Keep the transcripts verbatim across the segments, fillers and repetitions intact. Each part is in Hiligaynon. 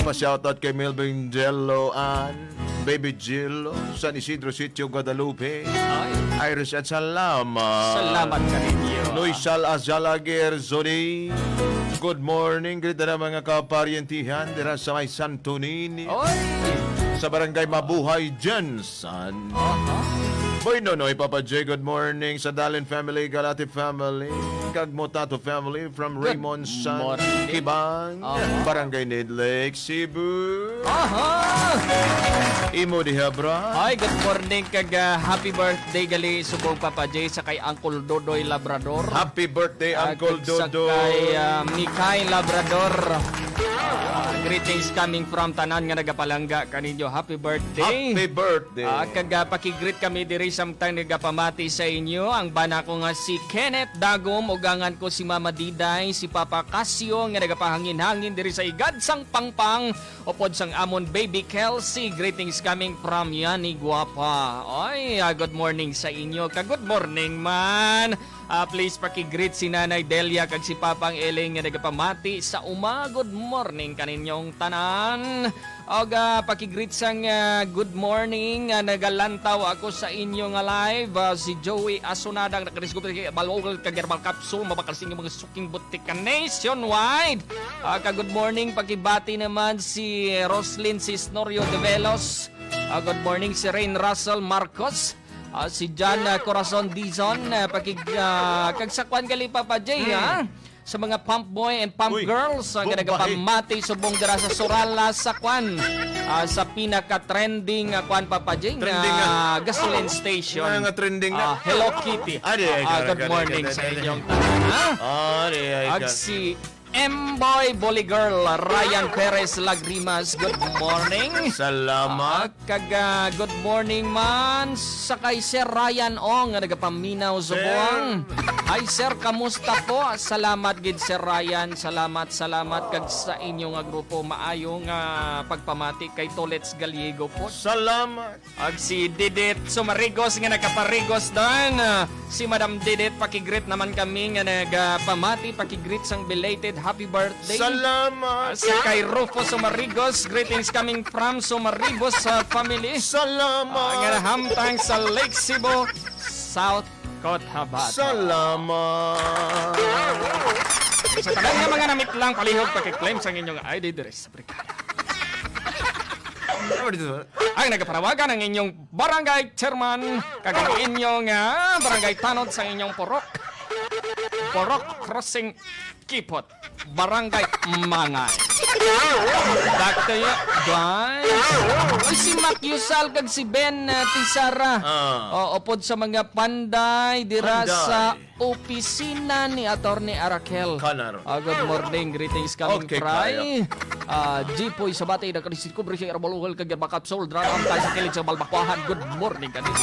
Pa-shoutout kay Melvin Jello and Baby Jello, San Isidro Sitio, Guadalupe. Ay. Iris at salamat. Salamat kaninyo. Noisal Azalaguer, Zoni. Good morning, greet na mga kaparyentihan dira sa may Santo Niño. Oy. Sa Barangay Mabuhay, Jens. San. Aha. Boy Nonoy, Papa J, good morning sa Dalin family, Galati family, kag Motato family from Good Raymond San morning. Kibang, Aha. Barangay Nidlek, Cebu. Aha. Imo diha, bra? Ay, good morning kag, ah, happy birthday gali subong Papa J sa kay Uncle Dodoy Labrador. Happy birthday, Uncle Dodoy. Kag sa kay, ah, Mikay Labrador. Ah, greetings coming from tanan nga nagapalangga kaninyo. Happy birthday. Happy birthday. Ah, kag, ah, pakigreet kami diri samtang nagapamati sa inyo ang bana ko nga si Kenneth Dagom, ugangan ko si Mama Diday, si Papa Casio nga nagapahangin-hangin diri sa Igad sang Pangpang, upod sang amon baby Kelsey. Greetings coming from Yani Guapa. Oy, ah, good morning sa inyo. Ka good morning man. Ah, please pakigreet si Nanay Delia kag si Papang Eling nga nagapamati sa uma. Good morning kaninyong tanan. Og, ah, pakigreet sang, ah, good morning. Ah, nagalantaw ako sa inyo nga live. Ah, si Joey Asunada ang nakadiskubre kay Balwal kag Herbal Capsule, mabakal sa inyong mga suking butika nationwide. Ah, ka good morning, pakibati naman si Roslyn Cisnorio de Velos. Ah, good morning, si Rain Russell Marcos. Ah, si John, ah, Corazon Dizon, ah, pakig-, ah, kag sa kwan gali, Papa J, Mm. ha? Sa mga pump boy and pump Uy, girls, ah, nga bumbahi. nagapamati subong dira sa Surala sa kwan. Ah, sa pinaka-trending, ah, kwan, Papa J, Trending, nga ah. gasoline station. Nga, nga trending na. Ah, Hello Kitty. Ah, di, ay, Ah, ka, good ka, morning ka, sa ka, inyong tanan, ha? Ah, di, ay, Ag ka. si M-Boy Bully Girl, Ryan Perez Lagrimas, good morning. Salamat. Ah, kag, ah, good morning man sa kay Sir Ryan Ong nga nagapaminaw sa Sir. buwang. Hi, sir, kamusta po? Salamat gid, Sir Ryan. Salamat, salamat kag sa inyo nga grupo. Maayo nga pagpamati kay Tolets Gallego po. Salamat. Ag si Didit Sumarigos nga nagaparigos dan. Ah, si Madam Didit, pakigreet naman kami nga nagapamati, pakigreet sang belated happy birthday. Salamat. Ah, sa kay Rufo Sumarigos, greetings coming from Sumarigos, ah, family. Salamat. Ah, nga nahamtang sa Lake Cebu, South Cotabato. Salamat. Sa tanan nga mga namit lang, palihog, pakiklaim sang inyong I D diri sa Brigada. Ano dito? Ang nagapanawagan ang inyong barangay chairman, kag ang inyong, ah, barangay tanod sa inyong purok. Purok Crossing Kipot, Barangay Mangay. Back to you, guys. Uy, si Mac Yusal kag si Ben, ah, Tisara. Ah. O, upod sa mga panday dira Panday. sa opisina ni Attorney Arakel. Kanar. Ah, good morning. Greetings coming Okay, from kaya. Ah, Jipoy Sabate, nakadiskubre siya, Herbal Oil, kag Herbal Capsule, Drama ang tayo sa kilid sa Balbakwahan. Good morning, kanina.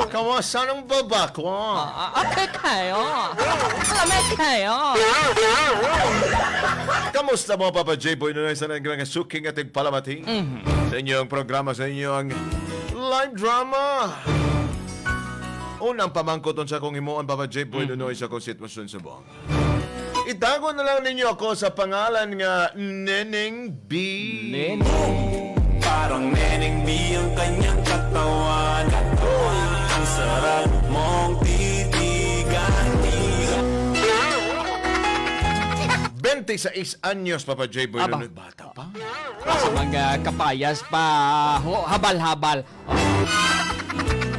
Kamusta ng babakwa? Ah, ah, okay kayo. Lamig kayo. Kamusta mo, Papa J Boy Nunoy, sa nang mga suking at igpalamati Mhm. sa inyong programa, sa inyong live drama? Unang pamangkot, unsa kong himuon, Papa J Boy Mhm. Nunoy, sa akong sitwasyon sa buong? Itago na lang ninyo ako sa pangalan nga Neneng B. Neneng. Parang Neneng B ang kanyang katawan. Ang sarap mong titigan. Twenty-six anyos, Papa J Boy Aba. Nunoy, bata pa. Sa mga kapayas pa, ho, habal-habal.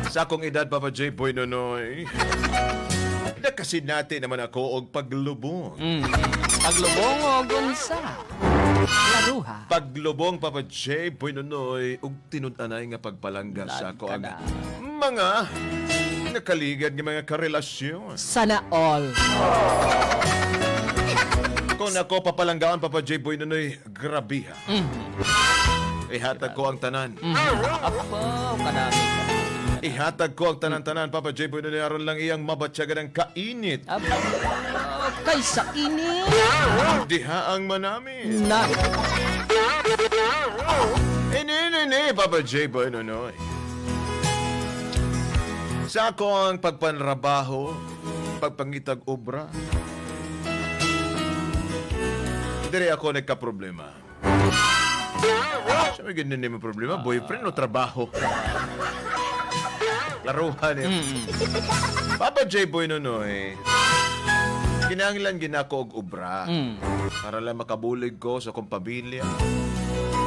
Sa akong edad, Papa J Boy Nonoy, nakasinati naman ako og paglubong. Mm. Paglubong o gunsa? Laruha. Paglubong, Papa J Boy Nonoy, ug tinud-anay nga pagpalangga sa Lag ako ang ka na. mga nakaligad nga mga karelasyon. Sana all. Kung ako papalanggaon, Papa J Boy Nonoy, grabiha. Mm. Ihatag ko ang tanan. Mm. Apo, kadami ka. Ihatag ko ang tanan-tanan, Papa J Boy Nonoy, aron lang iyang mabatyagan ang kainit. Apo, kaysa ini. Diha ang manami. Na. Ini, ini, ini, Papa J Boy Nonoy. Sa akong pagpanrabaho, pagpangitag obra, diri ako nagkaproblema. Sa may ganyan mo problema, boyfriend o trabaho? Klaruhan eh. Mm. Papa J Boy Nonoy, kinahanglan ginako og obra Mm. para lang makabulig ko sa akong pamilya.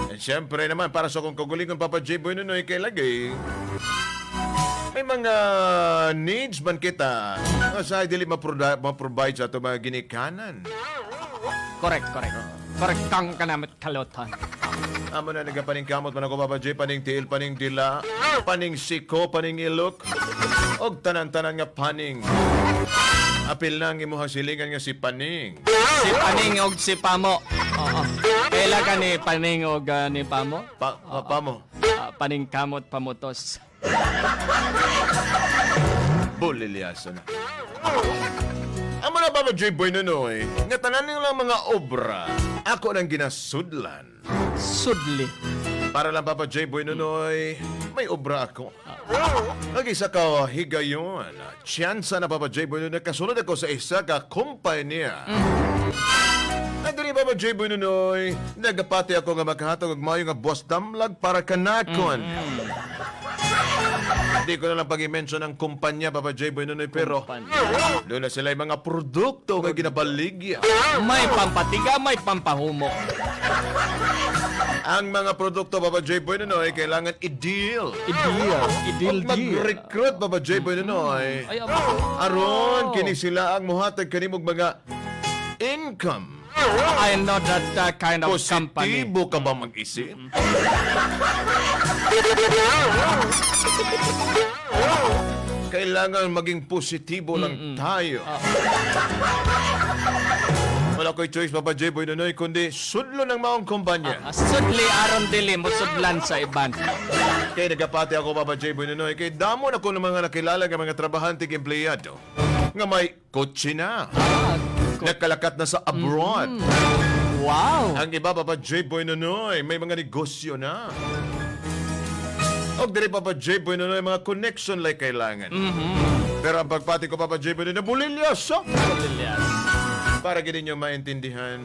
And syempre naman, para sa akong kaugalingon, Papa J Boy Nonoy, kay lagi may mga needs man kita nga sa dili maproda-, ma-provide sa ato mga ginikanan. Correct, correct. Correct kang kanamit kaloton. Amo na, nagapaningkamot man ako, Papa J, paning tiil, paning dila, paning siko, paning ilok, og tanan-tanan nga paning. Apil na ang imuhang silingan nga si Paning. Si Paning og si Pamo. Oo. Kaila ka ni Paning og, ah, ni Pamo? Pa-, pa-, Pamo. Ah, paningkamot, pamutos. Bulilyaso na. Amo na, Papa J Boy Nonoy, nga tanan nilang mga obra, ako nang ginasudlan. Sudli. Para lang, Papa J Boy Nonoy, may obra ako. Lagi sa kahigayon, tsansa na, Papa J Boy Nonoy, kasulod ako sa isa ka kumpanya. Mm. At diri, Papa J Boy Nonoy, nagapati ako nga makahatag og maayo nga buwas damlag para kanakon. Mm. Di ko na lang pag-i-mention ang kumpanya, Papa J Boy Nonoy, pero Kumpanya. doon na sila yung mga produkto nga ginabaligya. May pampatiga, may pampahumok. Ang mga produkto, Papa J Boy Nonoy, kailangan i-deal. I-deal. I-deal, Ug deal. mag-recruit, Papa J Boy Nonoy. Ay, amo. Aron, Oh. kini sila ang muhatag kanimo og mga income. I know that, uh, kind of company. Positibo ka ba mag-isip? Kailangan maging positibo lang Mm-mm. tayo. Ah. Wala ko'y choice, Papa J Boy Nonoy, kundi sudlon ang maong kumpanya. Ah, ah, sudli aron dili mo sudlan sa iban. Kay nagapati ako, Papa J Boy Nonoy, kay damo na ko ng mga nakilala nga mga trabahante, empleyado nga may kotse na. Ah, ko- Nakalakat na sa abroad. Mm. Wow! Ang iba, Papa J Boy Nonoy, may mga negosyo na. Og diri, Papa J Boy Nonoy, mga connection lay kailangan. Mhm. Pero ang pagpati ko, Papa J Boy Nonoy, bulilyaso. Bulilyaso. Para gid ninyo maintindihan,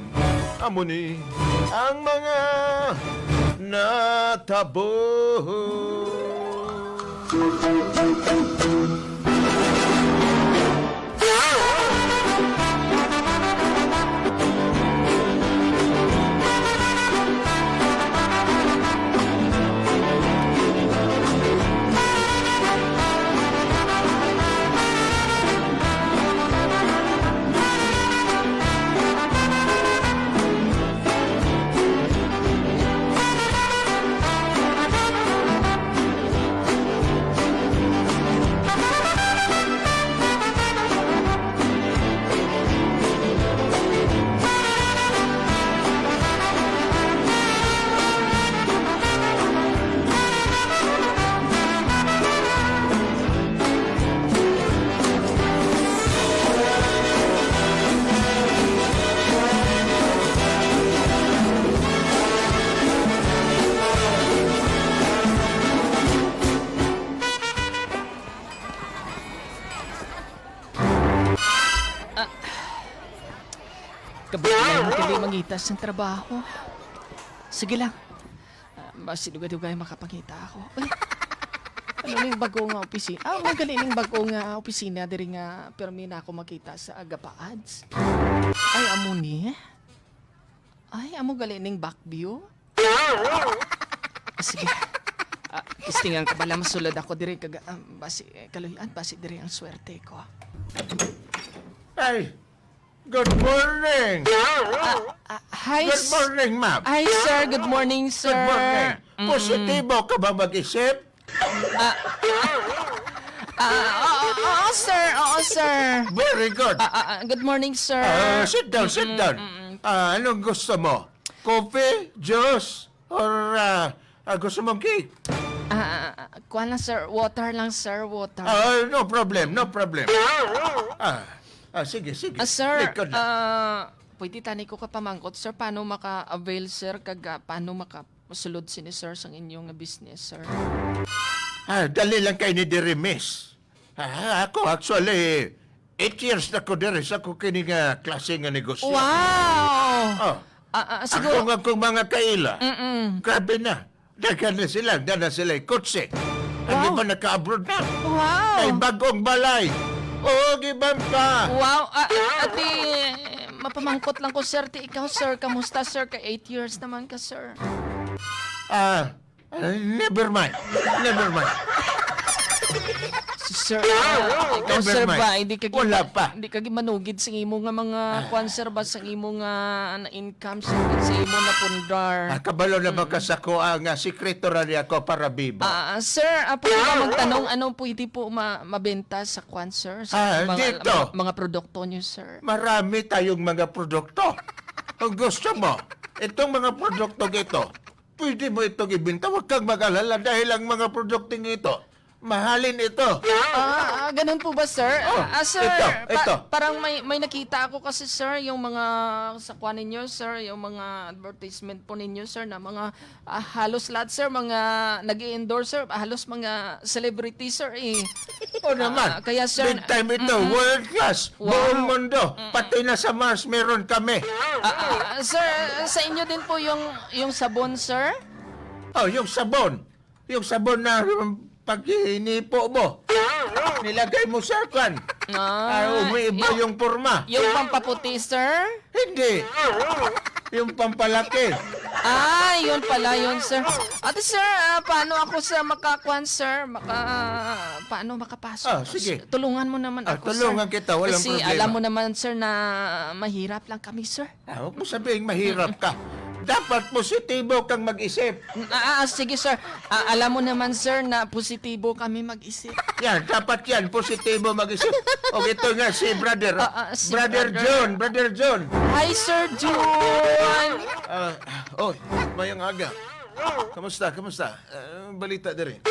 amo ni ang mga natabo. Ah, kabalo lang nga dili mangita sang trabaho. Sige lang. Ah, basi dugay-dugay makapangita ako. Uy, ano ning bago nga opisina? Ah, amo gali ning bago nga opisina diri nga pirmi na ako makita sa Agapa Ads. Ay, amo ni? Ay, amo gali ning back view? Ah, sige. Ah, testingan ko bala masulod ako diri kag, ah, basi, eh, kaluy-an, basi diri ang swerte ko. Ay, good morning. Ah, ah, hi, Good s-, morning, ma'am. Hi, sir. Good morning, sir. Good morning. Mm-mm. Positibo ka ba mag-isip? Ah, ah, oo, oo, sir. Oo, sir. Very good. Ah, ah, ah, good morning, sir. Ah, sit down, sit Mm-mm, down. mm-mm. Ah, anong gusto mo? Coffee, juice, or, ah, ah, gusto mong cake? Ah, ah, ah, kuwan lang, sir. Water lang, sir. Water. Ah, no problem, no problem. Ah, ah, sige, sige. Ah, sir, Likod lang. ah, pwede tani ko kapamangkot, sir, paano maka-avail, sir, kag, ah, paano makasulod sini, sir, sang inyo nga business, sir? Ah, dali lang kay ni diri, miss. Ah, ako, actually, eight years na ko diri sa ko kini nga klase nga negosyo. Wow! Oh. Ah, ah, siguro. Ako nga kung mga kaila, Mm-mm. grabe na. Daghan na sila, dala na sila yung kotse. Ang Wow. iba naka-abroad na. Wow. May bagong balay. Oo, giban pa. Wow, ah, ah, ati, mapamangkot lang ko, sir. Ti ikaw, sir, kamusta, sir? Ka eight years naman ka, sir. Ah, ah, never mind. Never mind. Si sir, ah, ikaw, Never sir, mind. ba, hindi ka Wala gima-, pa. hindi ka gimanugid sa imo nga mga Ah. kwan, sir, ba, sa imo nga, ah, income, sir, sa imo na pundar. Ah, kabalo na ba ka Mm. sa kuha nga sikreto ra niya ko para bibo? Ah, sir, ah, pwede ba magtanong anong pwede po ma-, mabenta sa kwan, sir? Sa Ah, mga, dito. mga, mga produkto niyo, sir? Marami tayong mga produkto. Kung gusto mo, itong mga produkto ito, pwede mo itong ibenta. Huwag kang mag-alala dahil ang mga produkto ito, mahalin ito. Ah, ah, ganun po ba, sir? Oh, Ah, ah, sir, ito, pa-, ito. parang may, may nakita ako kasi, sir, yung mga sa kuha ninyo, sir, yung mga advertisement po ninyo, sir, na mga, ah, halos lahat, sir, mga nag-i-endorse, sir, halos mga celebrity, sir, eh. O naman, Ah, kaya, sir, big time ito, mm-mm. world class, Wow. buong mundo, Mm-mm. pati na sa Mars meron kami. Ah, ah, sir, sa inyo din po yung, yung sabon, sir? Oh, yung sabon. Yung sabon na, um, pag hinipo mo, nilagay mo sa kan. Ah, Ah, umiiba yung, yung porma. yung pampaputi, sir? Hindi. Yung pampalaki. Ah, yun pala yun, sir. Ate, sir, ah, paano ako, sir, makakuan, sir? Maka-, paano makapasok? Ah, sige. Tulungan mo naman Ah, ako, sir. tulungan kita, walang Kasi problema. alam mo naman, sir, na mahirap lang kami, sir. Ah, huwag mo sabihin mahirap ka. Dapat positibo kang mag-isip. Mm, ah, ah, sige, sir. Ah, alam mo naman, sir, na positibo kami mag-isip. Yan, dapat yan, positibo mag-isip. O, ito nga si brother. Ah, ah, si Brother brother. John, Brother John. Hi, Sir John! Ah, oh, mayang aga. Kamusta? Kamusta? Ah, balita diri.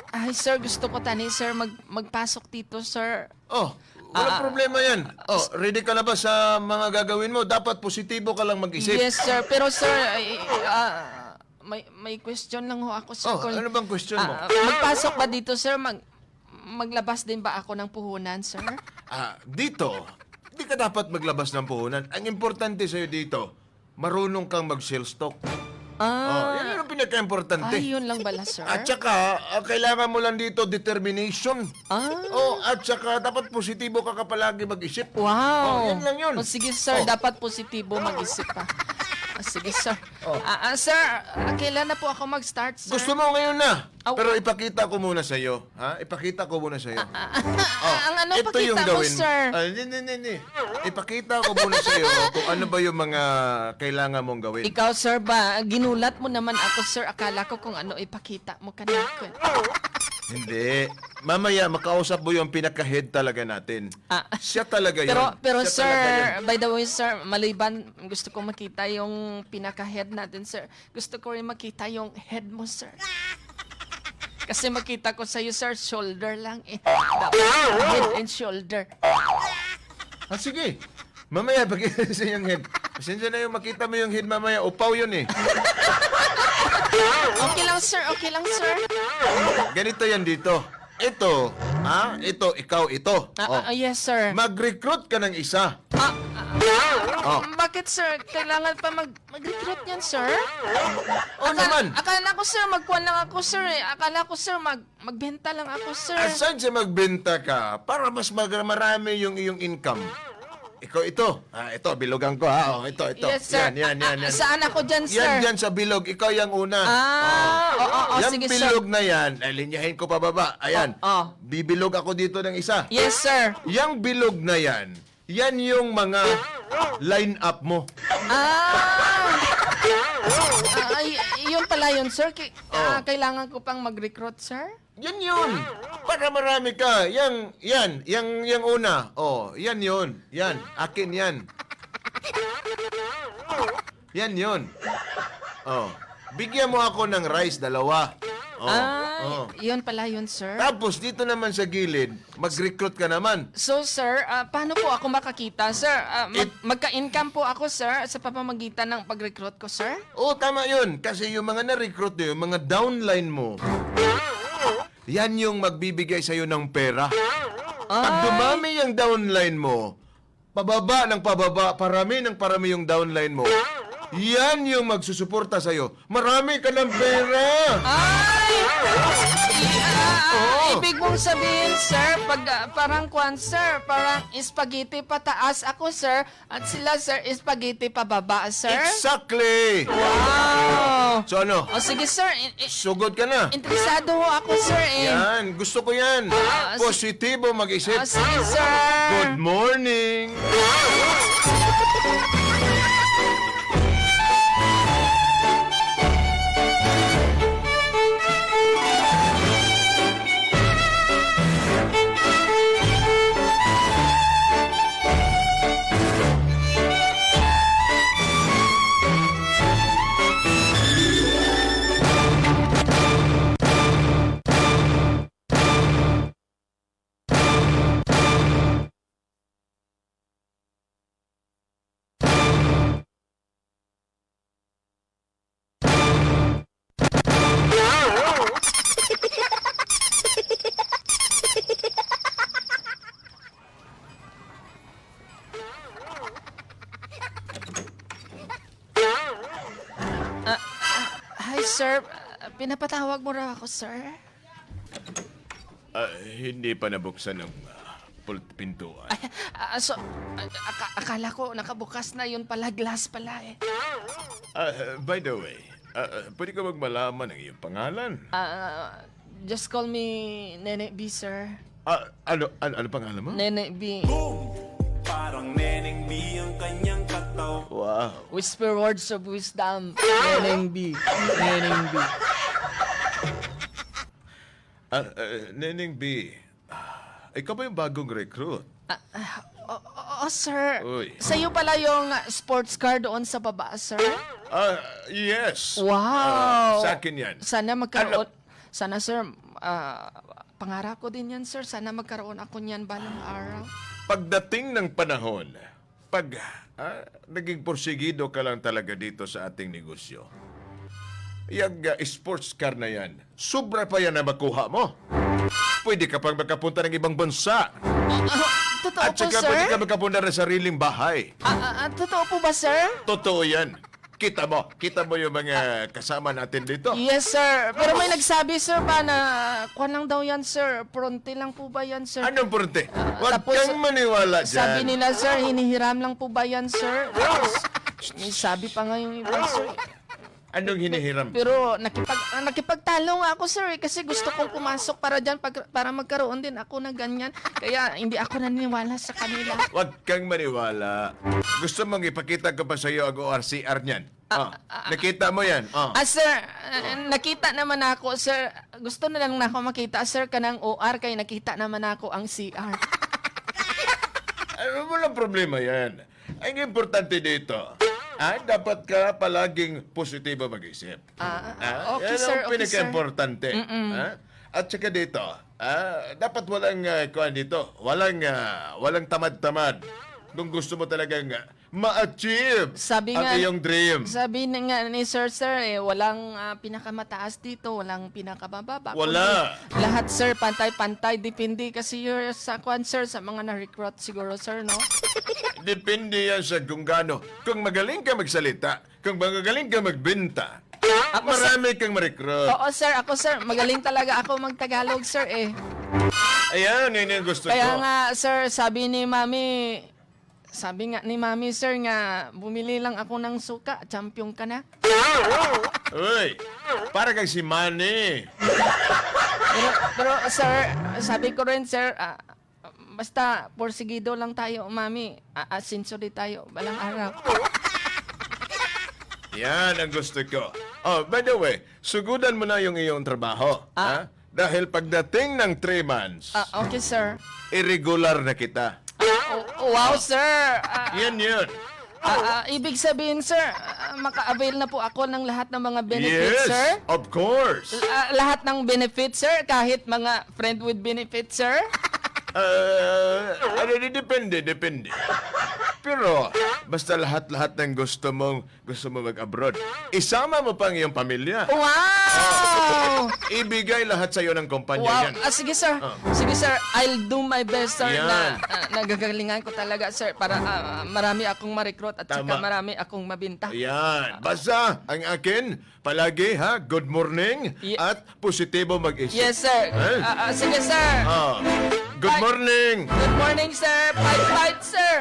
Ay, sir, gusto ko tani, sir, mag-, magpasok dito, sir. Oh, walang Ah, problema yan. Oh, ready ka na ba sa mga gagawin mo? Dapat positibo ka lang mag-isip. Yes, sir. Pero, sir, ay, ah, may, may question lang ho ako, sir. Oh, Kung, ano bang question mo? ah, magpasok ba dito, sir? Mag-, maglabas din ba ako ng puhunan, sir? Ah, dito, di ka dapat maglabas ng puhunan. Ang importante sa'yo dito, marunong kang mag-sales talk. Ah. Oh, yan ang pinaka-importante. Ah, yun lang bala, sir? At saka, ah, kailangan mo lang dito determination. Ah. Oh, at saka dapat positibo ka, ka palagi mag-isip. Wow. Oh, yan lang yun. Oh, sige, sir. Oh. Dapat positibo mag-isip pa. Ah, sige, sir. Oh. Ah, ah, sir, ah, kailan na po ako mag-start, sir? Gusto mo ngayon na. Aw. Pero ipakita ko muna sa'yo. Ha? Ipakita ko muna sa'yo. Ah, ah, ah, Oh, ang ano ito pakita yung mo, gawin. sir? Ah, hindi, hindi, hindi, hindi. Ipakita ko muna sa'yo kung ano ba yung mga kailangan mong gawin. Ikaw, sir, ba? Ginulat mo naman ako, sir. Akala ko kung ano ipakita mo kanakon. Hindi. Mamaya, makausap mo yung pinaka-head talaga natin. Ah. Siya talaga Pero, yun. pero, Siya sir, talaga yun. by the way, sir, maliban, gusto ko makita yung pinaka-head natin, sir. Gusto ko rin makita yung head mo, sir. Kasi makita ko sa'yo, sir, shoulder lang eh. Dapat head and shoulder. Ah, sige. Mamaya, pakita sa yung head. Pasensya na yung makita mo yung head mamaya. Upaw yun eh. Okay lang, sir. Okay lang, sir. Ganito yan dito. Ito, ha? Ito, ikaw, ito. Ah, Oh. ah, yes, sir. Mag-recruit ka ng isa. Ah, ah, Oh. bakit, sir? Kailangan pa mag-, mag-recruit yan, sir? Oh, Akala, naman. akala ko, sir, magkuhan lang ako, sir, eh. Akala ko, sir, mag-, magbenta lang ako, sir. Aside sa magbenta ka, para mas mag-, marami yung iyong income. Ikaw ito. Ah, ito, bilugan ko, ha? Oh, ito, ito. Yes, sir. Yan, yan, yan, Ah, yan. saan ako dyan, Yan, sir? dyan sa bilog. Ikaw yung una. Ah, Oh. oo, oo, Yung sige, sir. bilog na yan, ay, linyahin ko pababa. Ayan. Oh, oh. Bibilog ako dito ng isa. Yes, sir. Yang bilog na yan, yan yung mga line-up mo. Ah! Ah, ay, yun pala yun, sir. Ki-, Oh. ah, kailangan ko pang mag-recruit, sir? Yan yun. Para marami ka. Yang, yan, yang, yang una. Oh, yan yun. Yan, akin yan. Yan yun. Oh. Bigyan mo ako ng rice, dalawa. Oh, Ah, oh. yun pala yun, sir. Tapos dito naman sa gilid, mag-recruit ka naman. So, sir, ah, paano po ako makakita, sir? Ah, mag-, It- magka-income po ako, sir, sa pamamagitan ng pag-recruit ko, sir? Oo, tama yun. Kasi yung mga na-recruit nyo, yung mga downline mo, yan yung magbibigay sa'yo ng pera. Pag Ay. dumami yung downline mo, pababa ng pababa, parami ng parami yung downline mo, Yan yung magsusuporta sa'yo. Marami ka ng pera. Ay! Ah, ah, Oo. Ibig mong sabihin, sir, pag, ah, parang kwan, sir, parang spaghetti pataas ako, sir, at sila, sir, spaghetti pababa, sir? Exactly. Wow! So ano? O, sige, sir. I- i- Sugod ka na. Interesado ho ako, sir, eh. Yan. Gusto ko yan. Ah, si- Positibo mag-isip. Ah, sige, sir. Good morning. Ah, ah, hi, sir. Ah, pinapatawag mo raw ako, sir? Ah, hindi pa nabuksan ang, ah, pul-, pintuan. Ay, ah, so, ah, aka-, akala ko nakabukas na, yun pala, glass pala eh. Ah, by the way, ah, pwede ko magmalaman ang iyong pangalan? Ah, just call me Nene B, sir. Ah, ano, ano, ano pangalan mo? Nene B. Boom! Parang Neneng B ang kanyang kataw. Wow. Whisper words of wisdom. Neneng B. Neneng B. Ah, eh, Neneng B, ah, ikaw ba yung bagong recruit? Ah, ah, o-, o-, oo, sir. Uy. Sa'yo pala yung, ah, sports car doon sa baba, sir? Ah, yes. Wow. Ah, sa akin yan. Sana magkaroon, Ano? sana, sir, ah, pangarap ko din yan, sir. Sana magkaroon ako niyan balang araw. Pagdating ng panahon, pag, ah, naging porsigido ka lang talaga dito sa ating negosyo, yung, ah, sports car na yan, sobra pa yan na makuha mo. Pwede ka pang makapunta ng ibang bansa. Ah, totoo At po, saka sir? pwede ka makapunta ng sariling bahay. Ah, ah, ah, totoo po ba, sir? Totoo yan. Kita mo, kita mo yung mga kasama natin dito. Yes, sir. Pero may nagsabi, sir, ba na, kwan lang daw yan, sir. Pronte lang po ba yan, sir? Anong pronte? Ah, Huwag tapos, kang maniwala sabi dyan. nila, sir, hinihiram lang po ba yan, sir? Tapos, may sabi pa nga yung iba, sir. Anong hinihiram? Pero nakipag-, ah, nakipagtalo nga ako, sir, eh, kasi gusto kong pumasok para dyan, pag-, para magkaroon din ako ng ganyan. Kaya hindi ako naniniwala sa kanila. Huwag kang maniwala. Gusto mong ipakita ko pa sa'yo ang O R C R niyan? Ah, Ah, ah, ah. nakita mo yan? Ah. Ah, sir, ah, nakita naman ako, sir. Gusto na lang nako makita, sir, kanang O R kay nakita naman ako ang C R. Ano mo lang problema yan? Ang importante dito, ah, dapat ka palaging positibo mag-isip. Ah, Ah, okay, yan sir, ang okay, sir. pinaka-importante. Mm-mm. Ah? At saka dito, ah, dapat walang, ah, kuwan dito, walang, ah, walang tamad-tamad. Kung gusto mo talagang, ah, ma-achieve Sabi ang nga, iyong dream. sabi na nga ni Sir, sir, eh, walang, ah, pinakamataas dito, walang pinakamababa. Wala. Kundi lahat, sir, pantay-pantay. Depende kasi, your, sa kwan, sir, sa mga na-recruit siguro, sir, no? Depende yan sa kung gaano. Kung magaling ka magsalita, kung magaling ka magbenta, Ako, sir, marami kang ma-recruit. Oo, sir. Ako, sir, magaling talaga ako mag-Tagalog, sir, eh. Ayan, yun yung gusto Kaya ko. nga, sir, sabi ni Mami, sabi nga ni Mami, sir, nga bumili lang ako ng suka, champion ka na. Uy, para kang si Manny. Pero, pero, sir, sabi ko rin, sir, ah, basta porsigido lang tayo, Mami. A-, asenso di tayo, balang araw. Yan ang gusto ko. Oh, by the way, sugudan mo na yung iyong trabaho, Ah. ha? Dahil pagdating ng three months, Ah, okay, sir. irregular na kita. Ah, o-, wow, sir. Ah, Yan yun. ah, ah, ibig sabihin, sir, ah, maka-avail na po ako ng lahat ng mga benefits, Yes, sir? of course. Ah, lahat ng benefits, sir, kahit mga friend with benefits, sir? Ah, ano, di-, depende, depende. Pero basta lahat-lahat ng gusto mong, gusto mo mag-abroad, isama mo pa ang iyong pamilya. Wow! Ibigay lahat sa iyo ng kumpanya Wow! yan. Ah, sige, sir. Oh. Sige, sir. I'll do my best, sir, Yan. na, ah, nagagalingan ko talaga, sir, para, ah, marami akong ma-recruit at saka Tama. marami akong mabinta. Yan. Basta, ang akin, palagi, ha? Good morning Ye- at positibo mag-isip. Yes, sir. Eh? Ah, ah, sige, sir. Ah. Good Fight. morning. Good morning, sir. Fight, fight, sir.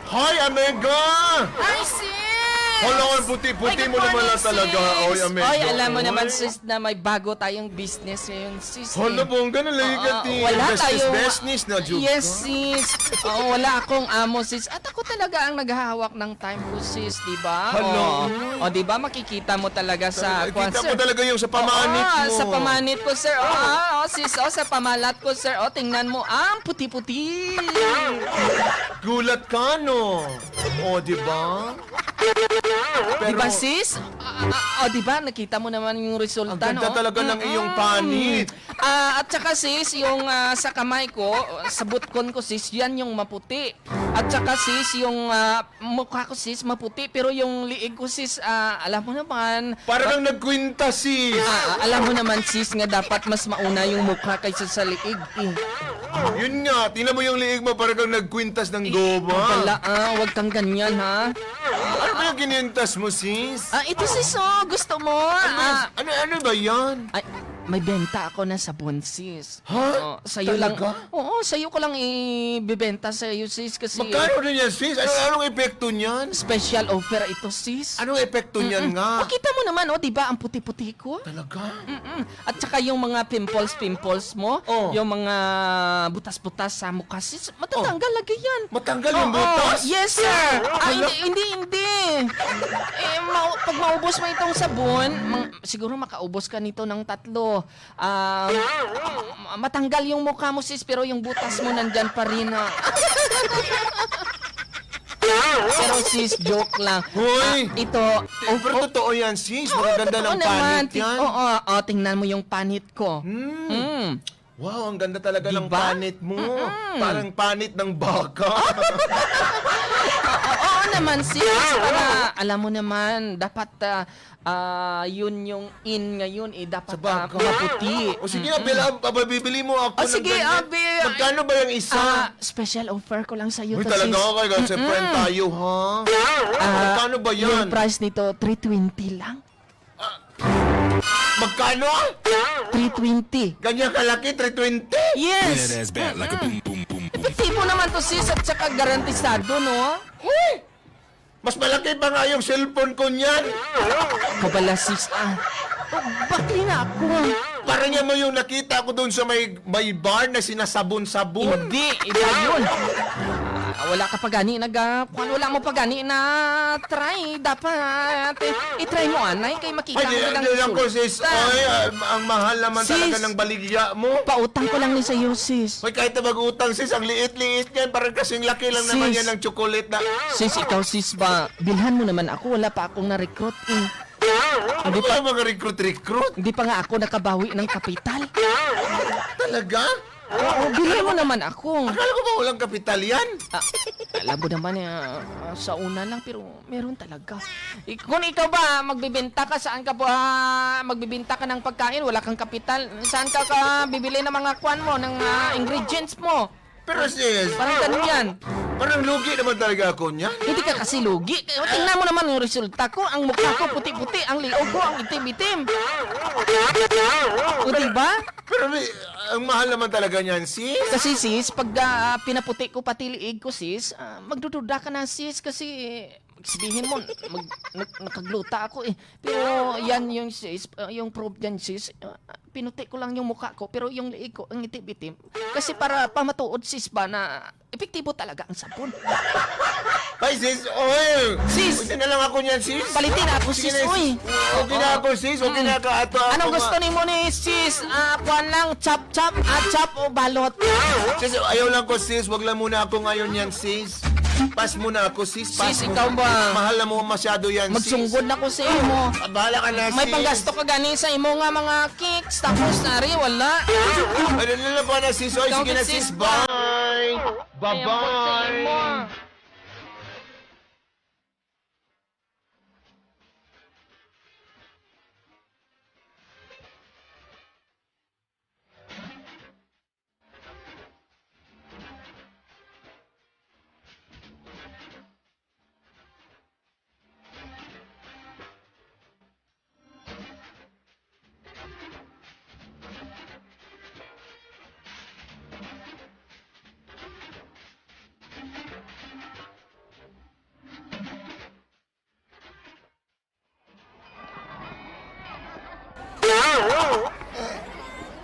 Hi, amiga! Hi, sis! Hala, ang puti-puti Ay, good mo naman morning, lang talaga. sis. Oy, amiga, Oy, alam mo oy. naman, sis, na may bago tayong business ngayon, sis, Hala, eh. bongga na lagi ka, Oo, ti. wala Besties, tayong besties na jud Yes, ka. sis. Oo, wala akong amo, sis. At ako talaga ang naghahawak ng time ko, sis, di ba? Hala. O, o, di ba? Makikita mo talaga sa Talaga, kwan, kita mo sir. talaga yung sa pamanit Oo, mo. sa pamanit ko, sir. Oo, oo, sis, oh, sa pamalat ko, sir. Oh, tingnan mo, ang puti-puti. Gulat ka, no? O, di ba? Di ba, Pero sis? Ah, ah, ah, oh, di ba? Nakita mo naman yung resulta, Ang ganda no? talaga ng Mm-mm. iyong panit. Ah, at saka, sis, yung, ah, sa kamay ko, sa butkon ko, sis, yan yung maputi. At saka, sis, yung, ah, mukha ko, sis, maputi, pero yung liig ko, sis, ah, alam mo naman, Para ma- kang nagkwintas, sis. Ah, ah, alam mo naman, sis, nga dapat mas mauna yung mukha kaysa sa liig, eh. Yun nga, tingnan mo yung liig mo, para kang nagkwintas ng Eh, goma. ikaw pala, ah, wag kang ganyan, ha? Ano ba yung kinintas mo, sis? Ah, ito, sis, oh, gusto mo? Ano ba, Ah, ano, ano ba yan? Ay, may benta ako na sabon, sis. Ha? Oo, sa'yo lang. Talaga? Oo, sa'yo ko lang ibebenta sa'yo, sis, kasi Magkano din yan, sis? Ano, anong epekto niyan? special offer ito, sis. Anong epekto niyan Mm-mm. nga? Makita mo naman, oh, di ba, ang puti-puti ko? Talaga? Mm-mm. At saka yung mga pimples, pimples mo, Oh. yung mga butas-butas sa mukha, sis, matatanggal Oh. lagi yan. Matanggal yung Oo, butas? yes, sir. Ah, Hala. hindi, hindi, hindi. Eh, mau- pag maubos mo itong sabon, mang- siguro makaubos ka nito ng tatlo. Ah, ma- matanggal yung mukha mo, sis, pero yung butas mo nandyan pa rin, ha? Pero, sis, joke lang. Hoy! Ah, ito, Pero oh, oh. totoo yan, sis. Oo, Magaganda totoo ng naman. panit Ti- yan. Oo, oh, tingnan mo yung panit ko. Hmm. Mm. Wow, ang ganda talaga Di ng ba? panit mo. Mm-mm. Parang panit ng baka. Oo, oo naman, sis. Para, alam mo naman, dapat, ah, ah, yun yung in ngayon, eh. Dapat, Sa ah, baka. maputi. O sige, Mm-mm. Abel, ah, pabibili mo ako O ng sige, ganyan. Abi, ay, Magkano ba yung isa? ah, special offer ko lang sa'yo Uy, to, talaga sis. ako, kaya kasi Mm-mm. friend tayo, ha? Ah, Magkano ba yan? yung price nito, three twenty lang. Ah, magkano? Three twenty. Ganyan kalaki, three twenty? Yes. That ass back like a Mm-mm. boom, boom, boom, boom. Epektibo naman to, sis, at saka garantisado, no? Uy! Mas malaki pa nga yung cellphone ko niyan. Kabala, sis, ah. Oh, bakli na ako. Parang yan mo yung nakita ko doon sa may, may bar na sinasabon-sabon. Hindi, iba yun. Ah, wala ka pa gani nag, ah, kwan, wala mo pa gani na try. Dapat, eh, i-try mo, anay, kay makita Ay, mo di, lang di lang ko, resulta. sis. Oy, ah, ang mahal naman Sis, talaga ng baligya mo. pautang ko lang ni sa'yo, sis. Hoy, kahit na mag-utang, sis, ang liit-liit niyan, parang kasing laki lang naman Sis. yan ng chocolate na Sis, ikaw, sis, ba, bilhan mo naman ako, wala pa akong na-recruit, eh. Ano Hindi ba pa, yung mga recruit-recruit? hindi pa nga ako nakabawi ng kapital. Talaga? Oo, bilhan mo naman ako. Akala ko ba walang kapital yan? Ah, alam mo naman, eh, ah, sa una lang, pero meron talaga. Ik-, kung ikaw ba, magbibenta ka, saan ka ba, magbibenta ka ng pagkain, wala kang kapital, saan ka, ka bibili ng mga kwan mo, ng, ah, ingredients mo? Pero sis, Parang ganun yan. parang lugi naman talaga ako niyan. Hindi ka kasi lugi. Kaya tingnan mo naman yung resulta ko. Ang mukha ko puti-puti, ang liog ko ang itim-itim. O, di ba? Pero may, Ang mahal naman talaga niyan, sis. Kasi, sis, pag, ah, pinaputi ko pati liig ko, sis, ah, magdududa ka na, sis, kasi sabihin mo, mag-, nag-, nakagluta ako, eh. Pero yan yung, sis, ah, yung proof dyan, sis. Ah, pinuti ko lang yung mukha ko, pero yung liig ko, ang itim-itim. Kasi para pamatuod, sis, ba na epektibo talaga ang sabon. Ay, sis, oy! Sis! Pwede na lang ako niyan, sis. Palitin ako, sis, oy. Okay na ako, sis. Okay na ka ato. Anong gusto nimo ni sis? Ah, kuwan lang, chop-chop, ah, chop o balot? Sis, ayaw lang ko, sis. Wag lang muna ako ngayon yan, sis. Pass muna ako, sis. Pass muna. Sis, ikaw ba? Mahal na mo masyado yan, sis. Magsunggod na ko sa imo. Ah, bahala ka na, sis. May panggasto ka gani sa imo nga mga cakes, tapos ari, wala. Ano na lang po na, sis? Oy, sige na, sis. Bye. Bye-bye. Ay, ang sa imo.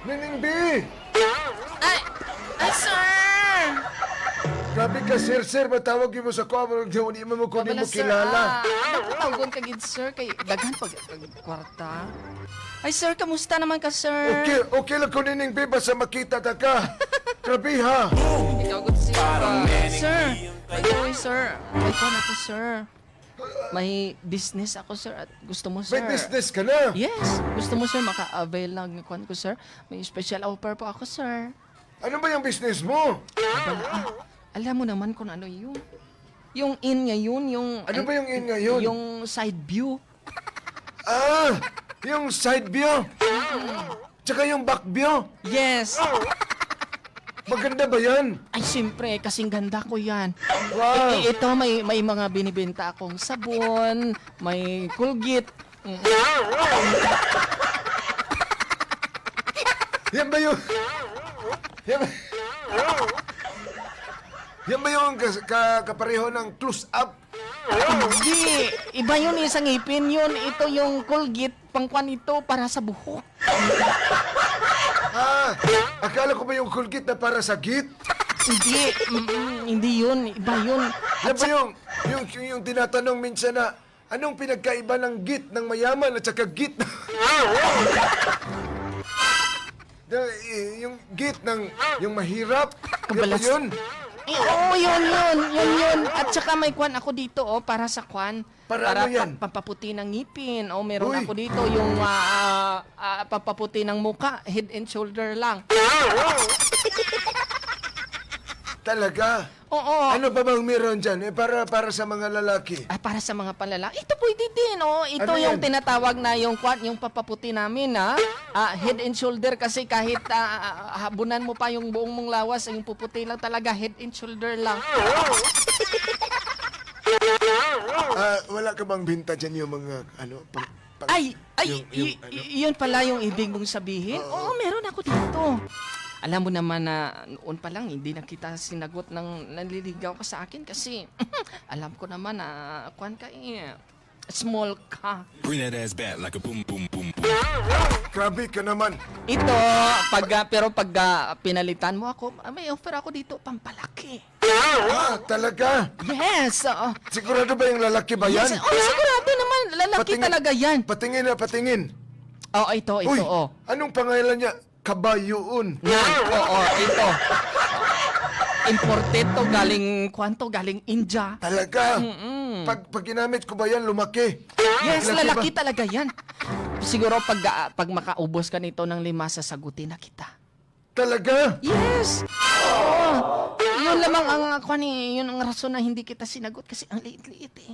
Nining B! Ay! Ay, sir! Grabe ka, sir, sir. Matawag mo sa ko, pero di mo, di mo ko, di mo kilala. Ah, dapat tawgon ka gid, sir, kay daghan pag, pag kwarta. Ay, sir, kamusta naman ka, sir? Okay, okay lang ko, Nining B, basta makita ta ka. Grabe, ha? Ikaw gud, sir. Sir, by the way, sir, may kuwan ako, sir. May business ako, sir, at gusto mo, sir. May business ka na? Yes. Gusto mo, sir, maka-avail ng kuwan ko, sir? May special offer po ako, sir. Ano ba yung business mo? Aba, ah, alam mo naman kung ano yun. Yung in ngayon, yung... Ano ba yung in ngayon? Yung side view. Ah, yung side view? Tsaka yung back view? Yes. Maganda ba yan? Ay, siyempre, kasing ganda ko yan. Wow. I-, i-, ito, may, may mga binibenta akong sabon, may Colgate. Mm. Yan ba yung, yan ba, yan ba yung kas-, ka-, kapareho ng close up? Hindi. Iba yun, eh, sa ngipin yun. Ito yung Colgate, pangkwan ito para sa buhok. Ah, akala ko ba yung Colgate na para sa git? Hindi. Mm-mm, hindi yun. Iba yun. Yan ba yung, yung, yung, yung tinatanong minsan na, anong pinagkaiba ng git ng mayaman at saka git? The, eh, yung git ng, yung mahirap. Yan ba yun? Eh, oo, yun, yun, yun, yun. At saka may kwan ako dito, oh, para sa kwan. Para ano yan? Para pa-, pampaputi ng ngipin. Oh, meron ako dito yung, ah, ah, ah, pampaputi ng muka, Head and Shoulder lang. Talaga? Oo. Ano pa bang meron dyan? Eh, para, para sa mga lalaki? Ah, para sa mga panlalaki. Ito pwede din, oh. Ito yung tinatawag na yung kwan, yung pampaputi namin, ha? Ah, Head and Shoulder kasi kahit, ah, ah, habunan mo pa yung buong mong lawas, yung puputi lang talaga, Head and Shoulder lang. Ah, wala ka bang binta dyan yung mga, ano, pang, pang, ay, ay, yung, yung, y-, ano? Y-, yun pala yung ibig mong sabihin? Oo. Oo, meron ako dito. Alam mo naman na noon pa lang, hindi na kita sinagot ng nanliligaw ka sa akin kasi alam ko naman na, kwan ka eh, small ka. Bring that ass back like a boom, boom, boom, boom. Grabe ka naman. Ito, pag, ah, pero pag, ah, pinalitan mo ako, ah, may offer ako dito, pampalaki. Ah, talaga? Yes, oo. Sigurado ba yung lalaki ba yan? Yes, oh, sigurado naman, lalaki talaga yan. Patingin na, patingin. Oh, ito, ito, oh. Uy, anong pangalan niya? Kabayuon. Yan, oo, ito. Imported to, galing, kwan to, galing India. Talaga? Mm-mm. Pag, pag ginamit ko ba yan, lumaki? Yes, lalaki talaga yan. Siguro pag, ah, pag makaubos ka nito ng lima, sasagutin na kita. Talaga? Yes! Oo! Yun lamang ang, ah, kwan eh, yun ang rason na hindi kita sinagot kasi ang liit-liit eh.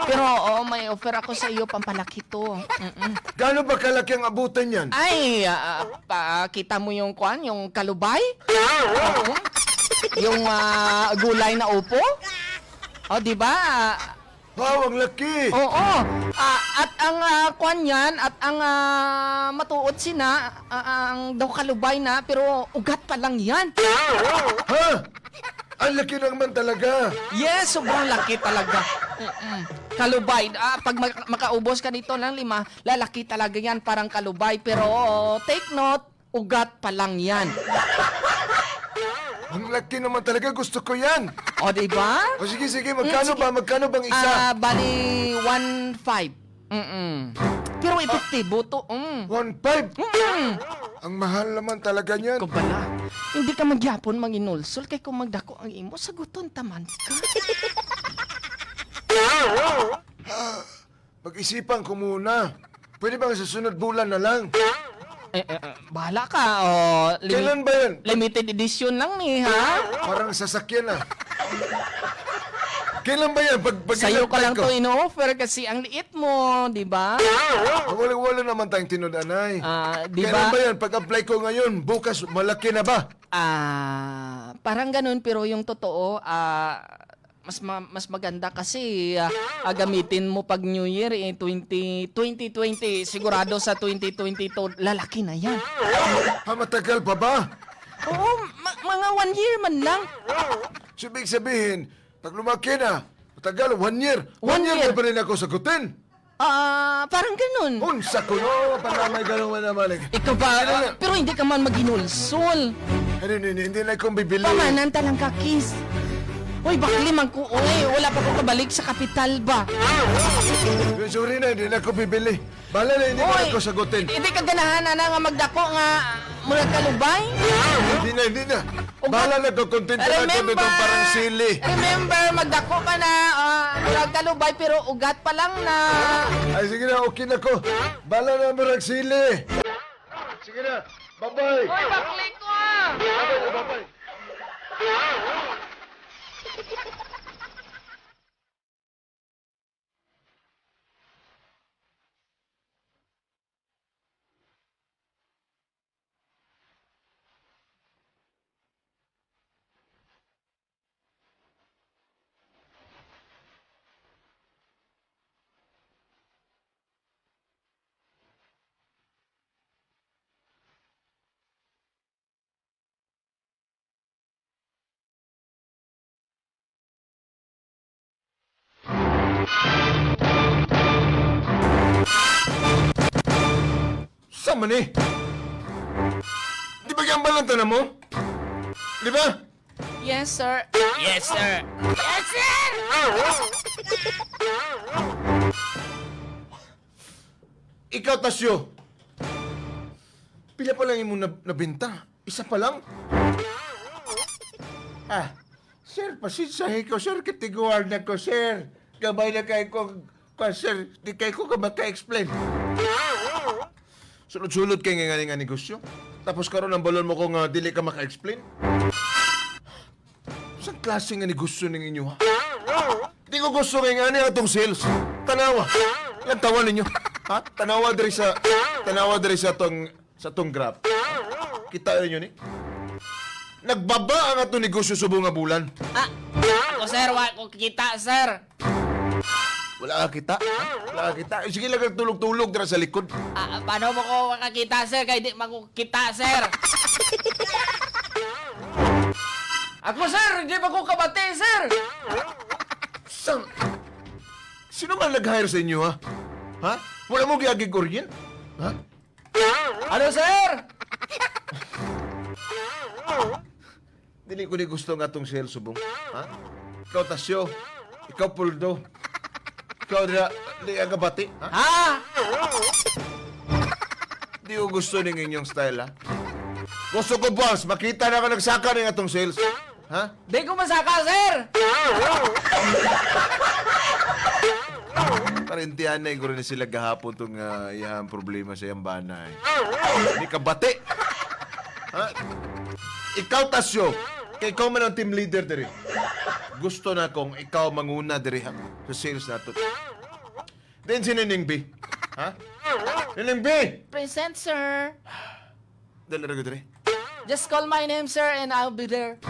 Pero, oo, may offer ako sa iyo, pampalaki to. Mm-mm. Gaano ba kalaki ang abutan yan? Ay, ah, pa, kita mo yung kwan, yung kalubay? Oo. Yung, ah, gulay na upo? O, di ba? Wow, ang laki! Oo. Ah, at ang, ah, kwan yan, at ang, ah, matuod sina, ah, ang daw kalubay na, pero ugat pa lang yan. Ha? Ang laki naman talaga. Yes, sobrang laki talaga. Mm-mm. Kalubay. Ah, pag ma- makaubos ka nito ng lima, lalaki talaga yan, parang kalubay. Pero take note, ugat pa lang yan. Ang laki naman talaga. Gusto ko yan. O, di ba? O, sige, sige. Magkano Mm, sige. ba? Magkano bang isa? Ah, bali, one five. Mm-mm. Pero epektibo to. Mm. One five? Mm-mm. Ang mahal naman talaga niyan. Ikaw bala, hindi ka magyapon manginulsol kay kung magdako ang imo, saguton taman ka. Ah, pag-isipan ko muna. Pwede ba sa sunod bulan na lang? Eh, eh, eh, bahala ka. O, limi- Kailan ba yan? Limited edition lang ni, ha? Parang sasakyan, ah. Kailan ba yan? Pag, pag Sa'yo ka in-apply lang ko? To ino-offer kasi ang liit mo, di ba? Ah, wala, wala naman tayong tinud-anay. Ah, di Kailan ba? ba yan? Pag-apply ko ngayon, bukas malaki na ba? Ah, parang ganun, pero yung totoo, ah, mas ma- mas maganda kasi, ah, ah, gamitin mo pag New Year, eh, twenty, twenty twenty, sigurado sa twenty twenty-two, lalaki na yan. Ha, matagal pa ba? Oo, ma- mga one year man lang. So, ibig sabihin, pag lumaki na, matagal, one year. One One year, year. May pa rin ako sagutin. Ah, parang ganun. Unsa ko, no? Para may ganun man naman, eh. Ikaw ba? Hindi na Ah, lang. Pero hindi ka man maginulsol. Hindi, hindi, hindi na akong bibili. Pamanan talang kakis. Uy, bakli man ko, uy. Wala pa ko kabalik sa kapital ba? Uy, sorry na, hindi na ako bibili. Bala na, hindi ko Uy, na ko sagutin. Hindi ka ganahan, ana, nga magdako nga murag kalubay? Hindi na, hindi na. Ugat. Bala na ko, kontento na ako Remember, dito parang sili. Remember, magdako pa na, ah, murag kalubay, pero ugat pa lang na. Ay, sige na, okay na ko. Bala na, murag sili. Sige na, bye-bye. Uy, bakli ko, ah. Bye-bye, bye-bye. Sa man eh? Di ba gambal ang tanan mo? Di ba? Yes, sir. Yes, sir. Yes, sir! Ikaw, Tasyo. Pila pa lang imong nab- nabenta? Isa pa lang? Ah, sir, pasensyahi ko, sir. Katiguan na ko, sir. Gamay na kay ko, ko, sir. Di kay ko ka maka-explain. Sulod-sulod kay nga nga negosyo. Tapos karon ang balon mo ko nga dili ka maka-explain. Sa klase nga negosyo ning inyo, ha? Di ko gusto nga ingani atong sales. Tanawa. Lantawan ninyo. Ha? Tanawa diri sa, tanawa diri sa tong, sa tong graph. Kita ninyo ni? Nagbaba ang atong negosyo subong nga bulan. Ah, ako, sir, wa ko kita, sir. Wala ka kita? Ha? Wala ka kita? Eh, sige lang kag tulog-tulog dira sa likod. Ah, paano mo ko makakita, sir? Kay di man ko kita, sir. Ako, sir, di ba ko kabati, sir? Sang, sino man nag-hire sa inyo, ha? Ha? Wala mo giagig orient? Ha? Ano, sir? Dili ko ni gusto nga atong sales subong. Ha? Ikaw, Tasyo. Ikaw, Puldo. Ikaw, dira, di ka kabati. Ha? Ha? Di ko gusto ning inyong style, ha? Gusto ko, boss, makita na ako nagsaka ning atong sales. Ha? Di ko masaka, sir! Parintihan na, iguro ni sila gahapon tong, ah, iyang problema sa iyang bana, eh. Di kabati. Ha? Ikaw, Tasyo, kay ikaw man ang team leader diri. Gusto na kong ikaw manguna diri, ha? Sa sales nato. Then si Nining B. Ha? Nining B! Present, sir. Dali ra gud diri. Just call my name, sir, and I'll be there.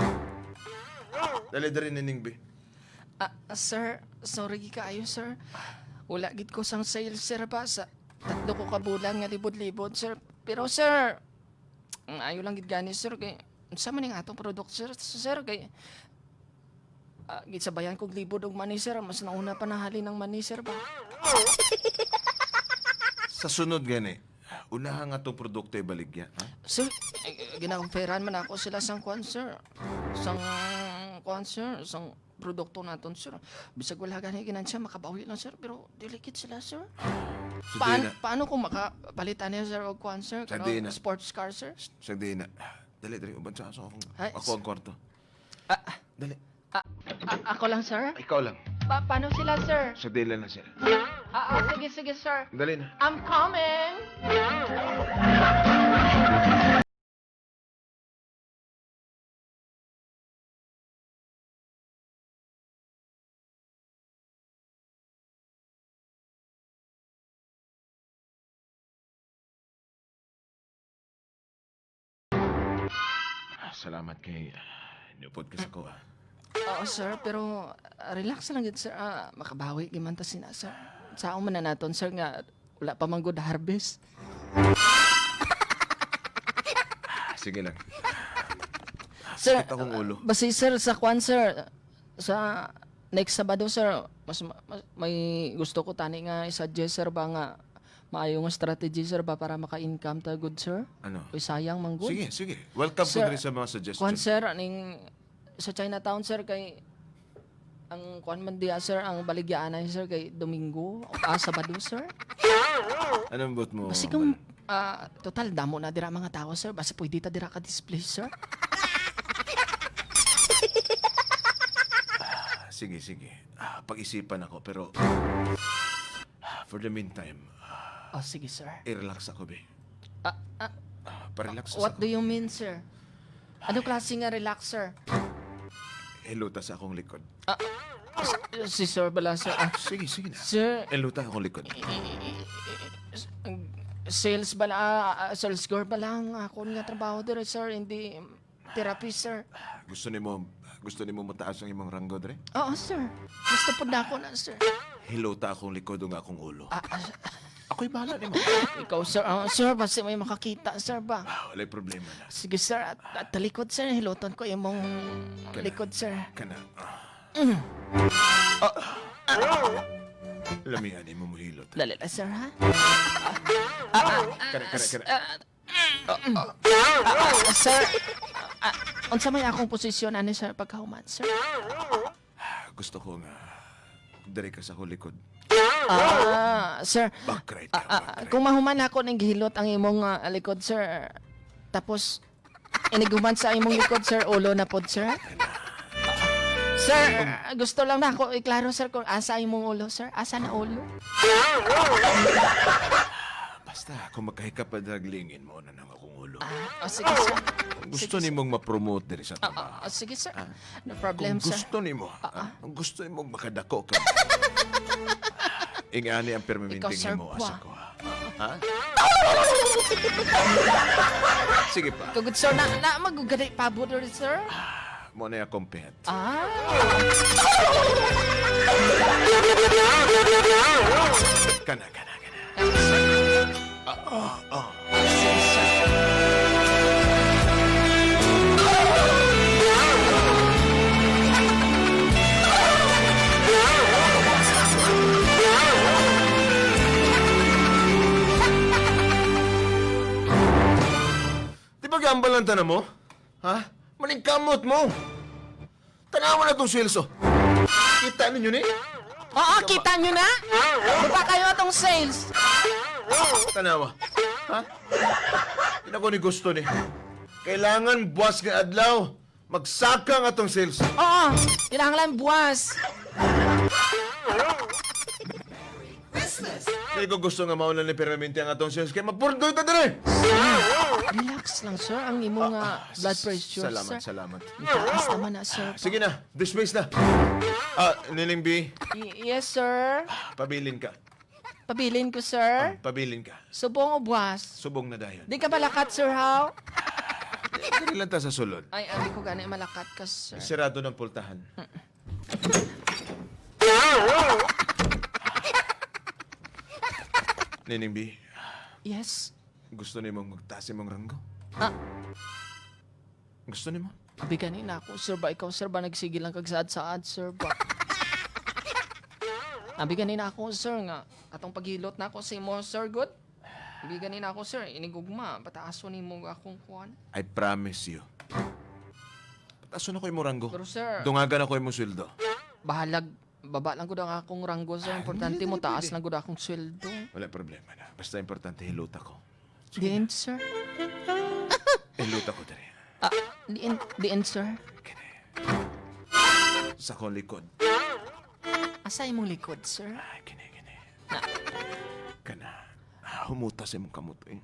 Dali diri, Nining B. Ah, sir, sorry kaayo, sir. Wala gid ko sang sales, sir, ba sa tatlo ko ka bulan nga libod-libod, sir. Pero, sir, ang ayo lang gid gani, sir, kay unsa man ning atong product, sir? Sir, kay, ah, gisabayan kog libod og mani, sir. Mas nauna pa nahalin ang mani, sir, ba? Sa sunod gani, unaha nga tong produkto ibaligya, ha? Sir, eh, ginaoferan man ako sila sang kwan, sir. Sang kwan, sir, sang produkto naton, sir. Bisag wala gani ginansya, makabawi lang, sir, pero dili gid sila, sir. Sagdi Paan-, na. Paano kung makapalitan niya, sir, og kwan, sir? Sagdi Kanang na. Sports car, sir? Sagdi na. Dali, dali. Uban sa aso akong, Ay, ako s- ang kwarto. Ah, Dali. ah, ah, ako lang, sir? Ikaw lang. Pa-, paano sila, sir? Sagdi lang na, sir. Ah, ah, sige, sige, sir. Dali na. I'm coming! Ah, salamat kay, ah, niupod ka sa ko, ah. Oo, sir, pero, ah, relax lang gid, sir. Ah, makabawi gid man ta sina, sir. Saon man na naton, sir, nga wala pa man gud harvest. Ah, sige lang. Sir, Sakit akong ulo. Basi, sir, sa kwan, sir, sa next Sabado, sir, mas, mas may gusto ko tani nga i-suggest, sir, ba nga maayo nga strategy, sir, ba para maka-income ta gud, sir? Ano? Uy, sayang man gud. Sige, sige. Welcome ko Sir, diri sa mga suggestion. Kwan, sir, aning sa Chinatown, sir, kay ang kwan man diya, sir, ang baligyaanay, sir, kay Domingo, ah, Sabado, sir. Anong buot mo, Basi kung, Bal? Ah, total, damo na dira mga tao, sir. Basi pwede ta dira ka-display, sir. Ah, sige, sige. Ah, pag-isipan ako, pero, ah, for the meantime, ah, Oh, sige, sir. i-relax ako, be. Ah, ah, Ah, pa-relax sa what do you mean, sir? Ano Ay. klase nga relax, sir? Hilota sa akong likod. Ah, si, si sir bala, sir. Ah, Sige, sige na. sir, Hilota akong likod. sales bala, ah, sales girl bala ang akon nga trabaho diri, sir. Hindi therapist, sir. Gusto nimo, gusto nimo mataas ang imong ranggo diri? Oo, sir. Gusto po na ako na, sir. Hilota akong likod ug akong ulo. Ah, ah, Ako'y bahala nimo. Ikaw, sir. Ah, sir, basi may makakita, sir, ba? Ah, walay problema na. Sige, sir. At, at talikod, sir. Hiluton ko imong Kana. likod, sir. Kana. Mm. Ah. Lamian nimo mohilot. Dali na, sir, ha? Kana, kana, kana. Ah, ah, sir, ah, unsa may akong posisyon ani, sir, pagkahuman, sir? Gusto ko nga diri ka sa akong likod. Ah, sir. Back right ka, Ah, ah, back right. Kung mahuman ako ning gihilot ang imong, ah, likod, sir, tapos inighuman sa imong likod, sir, ulo na pod, sir. Sir, ah, gusto lang na ako iklaro, sir, kung asa imong ulo, sir. Asa na ulo? Basta kung makahikap pa daglingin mo na nang akong ulo. Ah, oh, sige, sir. Kung gusto Sige, sir. nimong ma-promote diri sa Ah, ah, trabaho. ah, sige, sir. Ah. No problem, Kung sir. gusto nimo, Ah, ah. ah, kung gusto nimo makadako ka. Ingani ang permanente Ikaw, nga sir, himo kwa. asa ko, ha? Ha? Sige pa. Kagud, sir, na, na, magugadi pa, sir? Mo na akong pet. Ah. Kana, kana, kana. Ah, ah, ah. Di ba gambal lang tanan mo? Ha? Maningkamot mo. Tanawa na tong sales, oh. Kita ninyo ni? Oo, kita nyo na? Baba kayo atong sales. Tanawa. Ha? Di na ko ni gusto ni. Kailangan buwas nga adlaw, magsaka ang atong sales. Oo, kinahanglan buwas. Business. Dili ko gusto nga mauna ni permanente ang atong sales kay mapurdoy ta diri. Sir, relax lang, sir. Ang imo Ah, nga ah, blood s-, pressure, salamat, sir. salamat. Mataas naman na, sir. Sige na, dismiss na. Ah, Nining B, Y-, yes, sir. Pabilin ka. Pabilin ko, sir. Ah, pabilin ka. Subong o buwas? Subong na dayon. Di ka malakat, sir, how? Dili lang ta sa sulod. Ay, abi ko gani malakat ka, sir. Sirado ng pultahan. Mm. Nining B, Yes. gusto nimo magtaas imong ranggo? Ah. Gusto nimo? Abi gani na ako, sir ba? Ikaw, sir ba, nagsige lang kag saad-saad, sir ba? Abi gani na ako, sir, nga atong paghilot na ako sa imo, sir, good? Abi gani na ako, sir, inigugma, pataason nimo akong kuan. I promise you. Pataason ako imong ranggo. Pero, sir, Dungagan ako imong sweldo. Bahalag baba lang gud ang akong ranggo, sir. Ah, Importante hindi, mo hindi taas pwede. lang gud akong sweldo. Wala problema na. Basta importante, hilot ako. Diin, sir? Hilot ako diri. Ah, diin, diin, sir? Kini. Sa akong likod. Asa imong likod, sir? Ay, kini, kini. Kana, ah, humuta sa imong kamot, eh.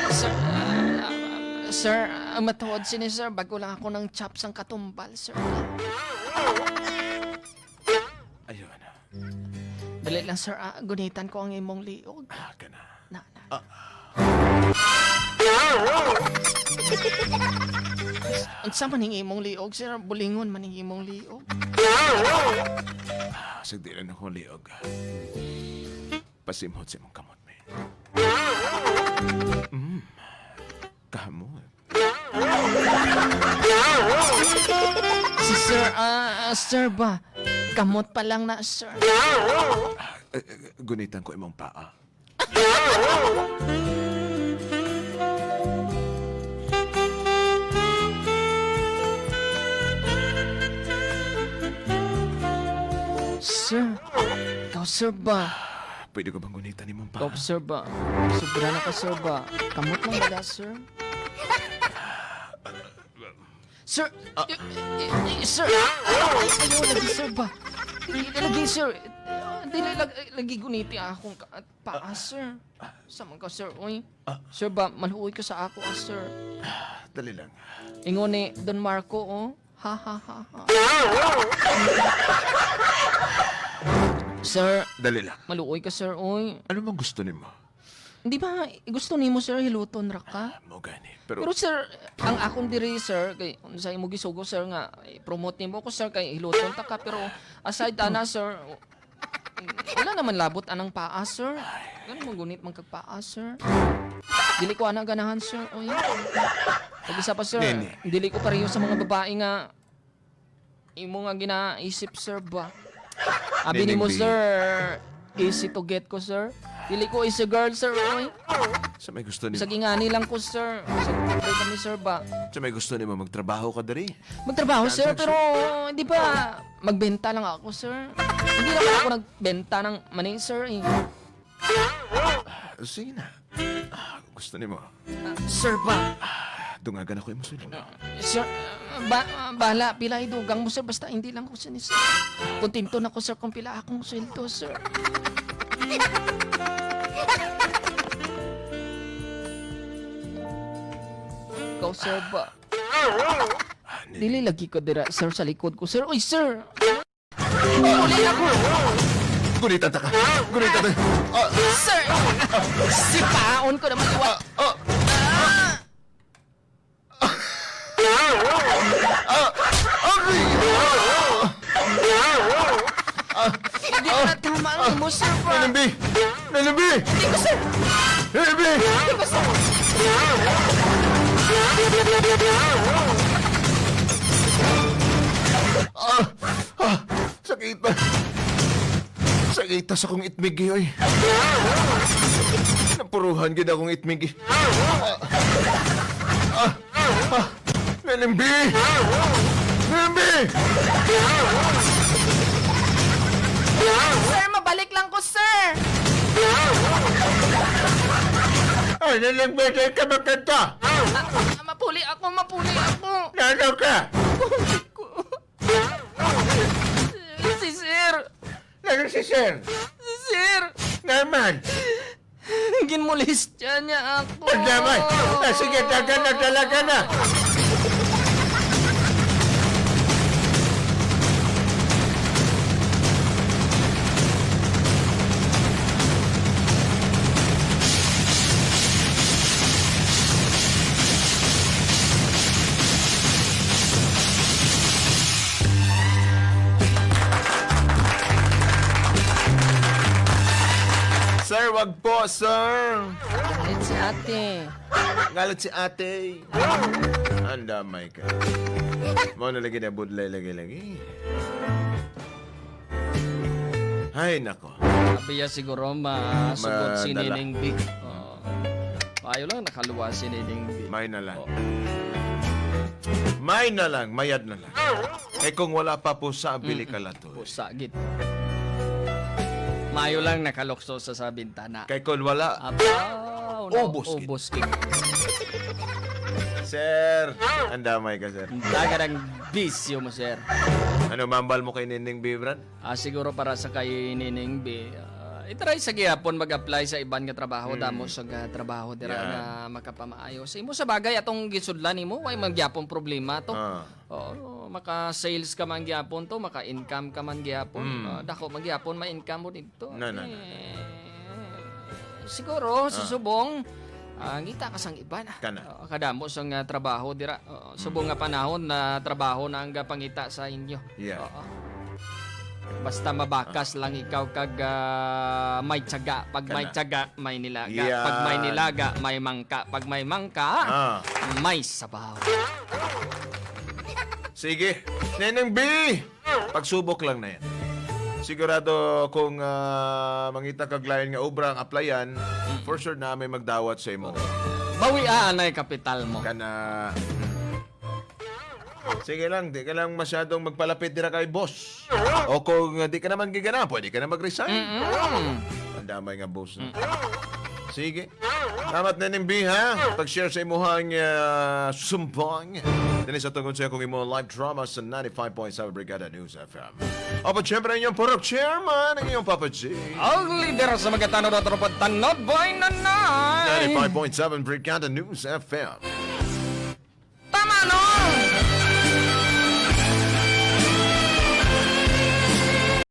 Sir, ah, sir, ang matuod sini, sir, bago lang ako nang chop sang katumbal, sir. Ayun. Dali lang, sir, ah, gunitan ko ang imong liog. Ah, kana. Na, na. Ah. Unsa man ning imong liog, sir? Bulingon man ning imong liog. Ah, sagdi lang akong liog. Pasimhot sa imong kamot, man. Mm. Kahamot. Si sir, ah, ah, sir ba? Kamot pa lang na, sir. Ah, eh, eh, gunitan ko imong paa. Sir, ikaw, sir ba? Pwede ko bang gunitan imong paa? Ikaw, sir ba? Sobra na ka, sir ba? Kamot lang bala, sir. Sir, i- i- i- sir, ayaw lagi, sir ba? Dili lagi, sir. Dili lag- lagi guniti akong ka- paa, sir. Sa man ka, sir, oy. Sir ba, maluoy ka sa ako, ah, sir. Dali lang. Ingon ni Don Marco, oh. Ha, ha, ha, ha. Sir, Dali lang. Maluoy ka, sir, oy. Ano mang gusto nimo? Di ba, gusto nimo, sir, hiluton ra ka? Mo gani. Pero, Pero, sir, ang akon diri, sir, kay sa imo gisugo, sir, nga i-promote nimo ko, sir, kay hiluton ta ka, pero aside ana, sir, wala naman labot anang paa, sir. Ano man gunit man kag paa, sir? Dili ko ana ganahan, sir. Oy. Pag isa pa, sir, Nene. Dili ko pareho sa mga babae nga imo nga ginaisip, sir, ba? Abi Nene, nimo, B. Sir, easy to get ko, sir. Dili ko easy girl, sir, oy. Sa may gusto nimo? Sa gingani lang ko, sir. Sa kami, sir, ba? Sa may gusto nimo, magtrabaho ka diri? Magtrabaho, sir, Dancer, pero hindi ba magbenta lang ako, sir? Hindi naman ako nagbenta ng mani, sir, eh. Sige na. Ah, gusto nimo? Sir, ba? Dungagan ako imo sweldo. Sir, ba, bahala, pila idugang mo, sir, basta hindi lang ko sinis. Kontento na ko, sir, kung pila akong sweldo, sir. Ikaw, sir, ba? Ah, ni- Dili lagi ko dira, sir, sa likod ko, sir. Uy, sir! Uli ako! Gunitan ta ka! Gunitan ta! Ah, Sir! Sipaon ko naman iwan. ah, ah, ah, ah, aray! Hindi ko na tama ang imo, sir, ba? Nanambi! Nanambi! Hindi ko, sir! Nanambi! Hindi ko, sir! Ah! Ah! Sakita! Sakita sa kong itmig, oy. Napuruhan gid akong itmig. Ah! Ah! Ah! Nanimbi! Nanimbi! Sir, mabalik lang ko, sir! Ay, nanimbi! Di ka magkanta! Ah, mapuli ako, mapuli ako! Nano ka? Si sir! Nano si Sir? Si sir! Naman! Ginmolestya niya ako! Pagdamay! Ah, sige, dagan na, dalagan na! Pagpo, sir. It's ate. Ngalot si ate. Andamay ka. Mo na lagi na budlay lagi-lagi. Ay, nako. Sabi niya siguro masugod si Madala. Nining B. Oo. Maayo lang nakaluwas si Nining B. May na lang. Oo. May na lang, mayad na lang. Kay kung wala pa pusa, bili ka lato. Pusa gid. Maayo lang nakalukso sa, sa bintana. Kay kung wala, abaw, no? Ubos gid. Ubos gid. Sir, andamay ka, sir. Daga ng bisyo mo, sir. Ano mambal mo kay Nining B, Brad? Ah, siguro para sa kay Nining B, ah, i-try sa gihapon mag-apply sa iban nga trabaho, hmm, damo sa nga trabaho dira, yan, nga makapamaayo. Sa imo sa bagay, atong gisudlan nimo, way man gyapon problema to. Ah. Oo, maka-sales ka man gyapon to, maka-income ka man gyapon. Hmm. Ah, dako man gyapon ma-income mo dito. Na, na, na, na. Eh, siguro, sa, ah, subong, ah, ngita ka sang iban. Kana. Oo, kadamo sang, ah, trabaho dira. Oo, subong, mm, nga panahon na trabaho na ang gapangita sa inyo. Yeah. Oo. Basta mabakas, ah, lang ikaw kag, ah, may tiyaga. Pag may, kana, tiyaga, may nilaga. Yan. Pag may nilaga, may mangka. Pag may mangka, ah, may sabaw. Sige. Nining B, pagsubok lang na yan. Sigurado kung, ah, mangita kag lain nga obra ang applyan, mm, for sure na may magdawat sa imo. Bawian na yung kapital mo. Kana. Sige lang, di ka lang masyadong magpalapit dira kay boss. O kung, ah, di ka naman gigana, pwede ka na mag-resign. Mm-mm. Ang damay nga boss, no? Mm. Sige. Salamat, Nining B, ha? Pag-share sa imuhang, ah, sumbong. Dili sa tungod sa akong imo live drama sa ninety-five point seven Brigada News F M. Opo, siyempre, inyong purok chairman, ang inyong Papa G. Ang lider sa mga tanod at tropod tanod, boy, nanay. Ninety-five point seven Brigada News F M. Tama, no?